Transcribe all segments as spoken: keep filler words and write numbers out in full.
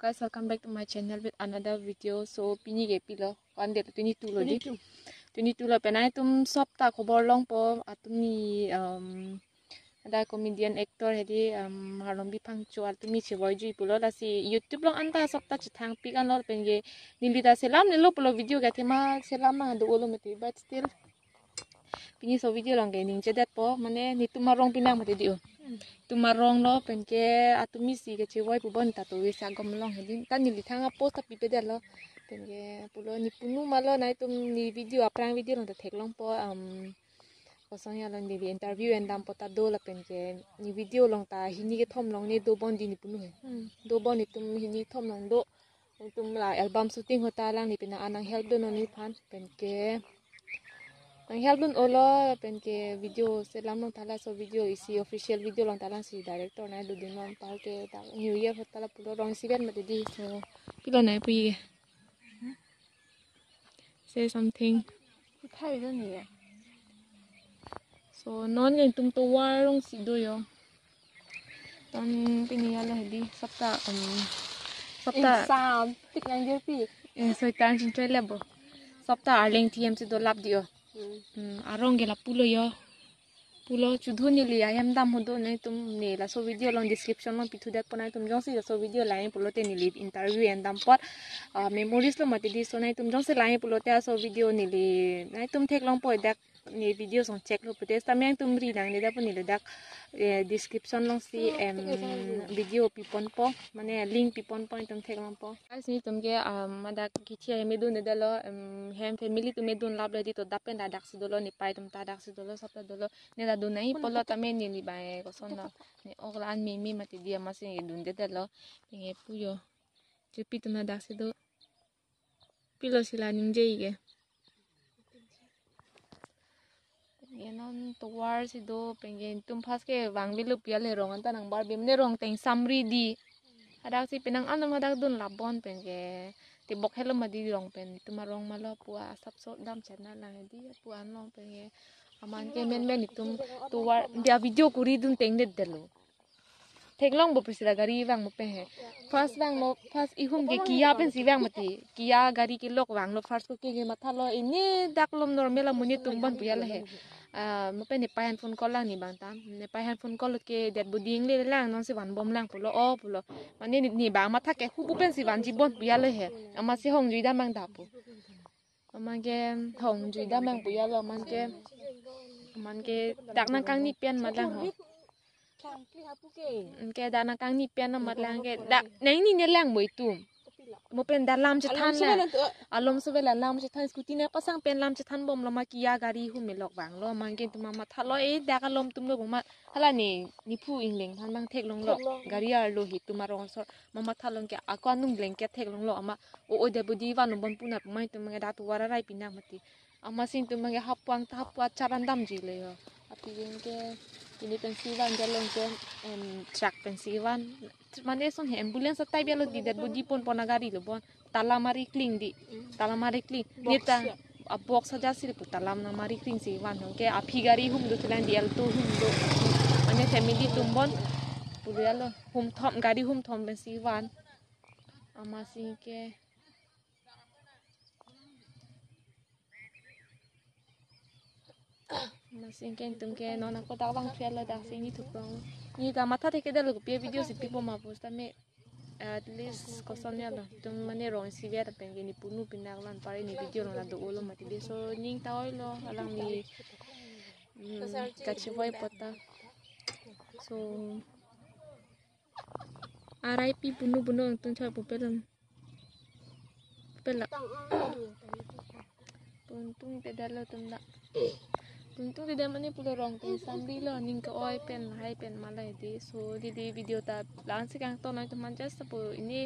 guys, welcome back to my channel with another video. So pini ke pilo, kan dia tuni tu lo di. Tuni tu. Tuni tu lo pen nangtum sopta khobor longpo, atumi um ada comedian actor hedi um Harlongbi Phangcho, atumi chevoi jui pulo, lasi YouTube along anta sopta chethang pik anlo pen ke neli ta selam nelo pulo video ke, athema selam nang do-olo mati, but still pini so video along ke ningjedetpo, mane netum arong pinang mati di o. Netum arong lo pen ke atumi si kechevoi pu bon ta to wesa gom long hedi, ta neli thang a post ta pipedetlo. Pen ke pulo ne punu ma lo, nangtum ne video, aphrang video along ta theklongpo, um kosonlo, neli interview endampo ta do lapen ke ne video along ta hini kethom along ne dobon di ne punu he. Hmm. Dobon, netum hini thom along do. Netum la album shooting ahut ta alangli pina anang help dun non nephan, pen ke nang help dun-olo pen ke video selam along ta laso video isi official video along ta alangsi director nang dodun non, pal ke ta New Year ahut ta la pulo, rong isivet mati di. So pilo nangpu ke, say something. Kuthai do ni ya. So non netum tovar alongsi do yo. Ton pini alo hedi sopta um sopta Insam tik nang jirpi. Eh, soitan chinchoi lebo. Sopta Arleng T M si dolap di o. Hmm. Hmm, arong ke lapu lo yo. Pulo chudhu, neli ahem dam ahut do, nangtum ne laso video along description along pithudetpo, nangtum jongsi laso video lang pulote neli interview endam apot, ah, memories lo mati di. So nangtum jongsi lang pulote laso video neli, nangtum theklongpo, dak ne video song check lo pute, seta nangtum ri nangne dak pu neli dak eh, description alongsi em video piponpo, mane link piponpo, nangtum theklongpo. Guys, netum ke um adak kithi ahem dunde detlo, em hem family atum dun lap lo di, to dak pen ta daksi dolo, nepei atum ta daksi dolo, sopta dolo. Ne ta dun nangji pulo tame neli bang koson lo, ne ok la an mimi mati di, amatsi dunde detlo. Penge pu yo. Jirpi atum ta daksi do. Pilo si la ningje ke. Penge non tovar si do, penge netum first ke vangvelo pu ale, rong anta nang bar bim ne, rong teng samri di. Hadak si penang anam hadak dun labon, penge tebok helo mati, rong pen netum arong ma lo pu asap so dam chet na lang di pu an long, penge aman ke menmen netum tovar dia video kuri dun tengdet detlo. Theklongpo pusi la gari vangpo pen he. First vanglo, first ihum ke Kia pensi vang mati. Kia gari kelok vanglo, first ko ke ke mathalo, ini dak lom normal amonit atum bon pu ya le he. Ah, mo pen nepei aphan phone call lang ne bang ta. Nepei aphan phone call ke dead body ingle lang, non si vanbom lang pulo, o pulo. Mane ne, ne bang matha ke hupu pensi vanji bon pu ya le he. Amatsi hongjui dam bang ta pu. Amat ke hongjui dam bang pu ya lo, amat ke, amat ke dak nangkangni pen ma lang ho. Ke dak nangkangni pen amat lang ke dak nangni ne lang boi tum. Mo pen dak lam chethan la. Alom so vel alam chethan, scooty nangpasang pen lam chethan bom lo, amat Kia gari hum elok vanglo, amat ke netum mathalo, eh dak alom atum lo bom ma. Hala ne, nephu Ingleng aphan bang theklonglo. Theklong. Gari arlo hi netum arong asor. Mamatha along ke ako anung blanket theklonglo, amat o o dead body vanbom pu na pu mai atum ke dak tovar arai pinang mati. Amatsi netum ke hapu angtha hapu achar an damji le yo. Aphi ke pini pensi van, jalong ke em truck pensi van. Mane song he ambulance type ya lo di, dead body ponpon agari lo bon. Tala mari kling di. Tala mari kling. Box neta ya. A box aja si pu tala nang mari kling si van hong ke, aphi gari hum do, thilang di Alto hum do. Mane family atum bon pulo ya lo, hum thom, gari hum thom pensi van. Amatsi ke, amatsi ke netum ke non ako dak vang phial lo, dak si ne thuprong. Ne ta matha thekthedetlo kopi video si pipo ma pu seta me. At least koson ya lo, netum mane rong isivet pen ke ne punu pinak lo, anpar ne video lo na do-olo mati di. So ning ta oilo, alangli mm, kachevoi apot ta. So R I P punu punu, netum choi pu pelam. Pela. Tuntung te dalo tum da. Tuntung te dam ani pulo, rong teng samri lo, ning ke-oi pen, hai pen ma la di. So di di video ta la-an si kangton, nangtum an just pu ini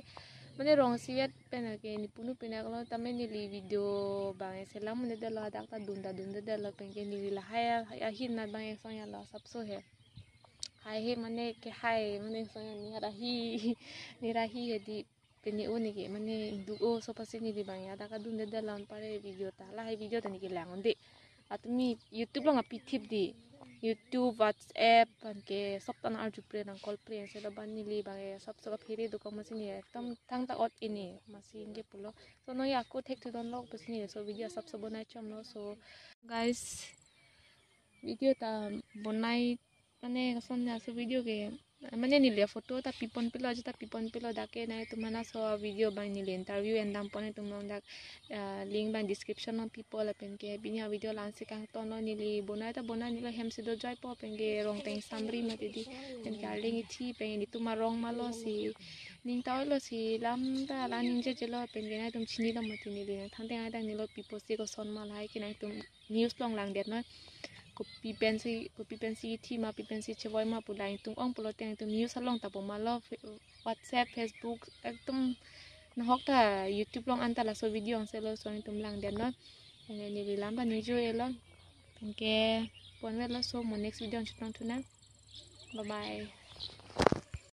mane rong isivet pen ke ne punu pinak lo, tame neli video bang selam mane detlo, hadak ta dun ta dunde detlo, pen ke neli lahai ahin na bang song ya lo asap so he. Hai he mane ke hai mane song ya, ne rahi, ne rahi he di. Pini o ne ke mane duk o, so pasi neli bang ya dak adunde detlo, anpar video ta, lahai video ta ne kelang un-e. Atumi YouTube along apithip di. YouTube, WhatsApp, anke sop tan arju pre nang call pre, selo ban neli bang e sop sop phere dokok masi neli ekdom thangta ot ini masi inge pulo. So nonke ako thekthedunlo pusi neli laso video asapso bonai chomlo. So guys, video ta bonai mane koson laso video ke mane neli photo ta pipon pilo, aja ta pipon pilo, dak ke nangtum mane laso video bang neli interview endam pon nangtum along dak, ah, link bang description along pipo lapen ke pini avideo la-ansi kangtonlo. Neli bonai ta bonai, neli hem si do joipo pen ke Rongteng Samri mati di, pen ke arleng ithi pen ke netum arong malo si ning ta oilo si lam ta la ningje jelo pen ke nangtum chinilo mati, neli nangthanteng adang neli pipo si koson ma lahai ke nangtum news along langdet non. Kopi pensi, kopi pensi ithi ma, pi pensi chevoi ma pu nangtum ong pulote nangtum news along ta poma lo, WhatsApp, Facebook, ekdom nahok ta YouTube along anta laso video ong selo, so nangtum langdet non. Pen ke neli lam ta ningje elo. Pen ke ponvet lo, so mo next video ong chetong thu nang. Bye bye.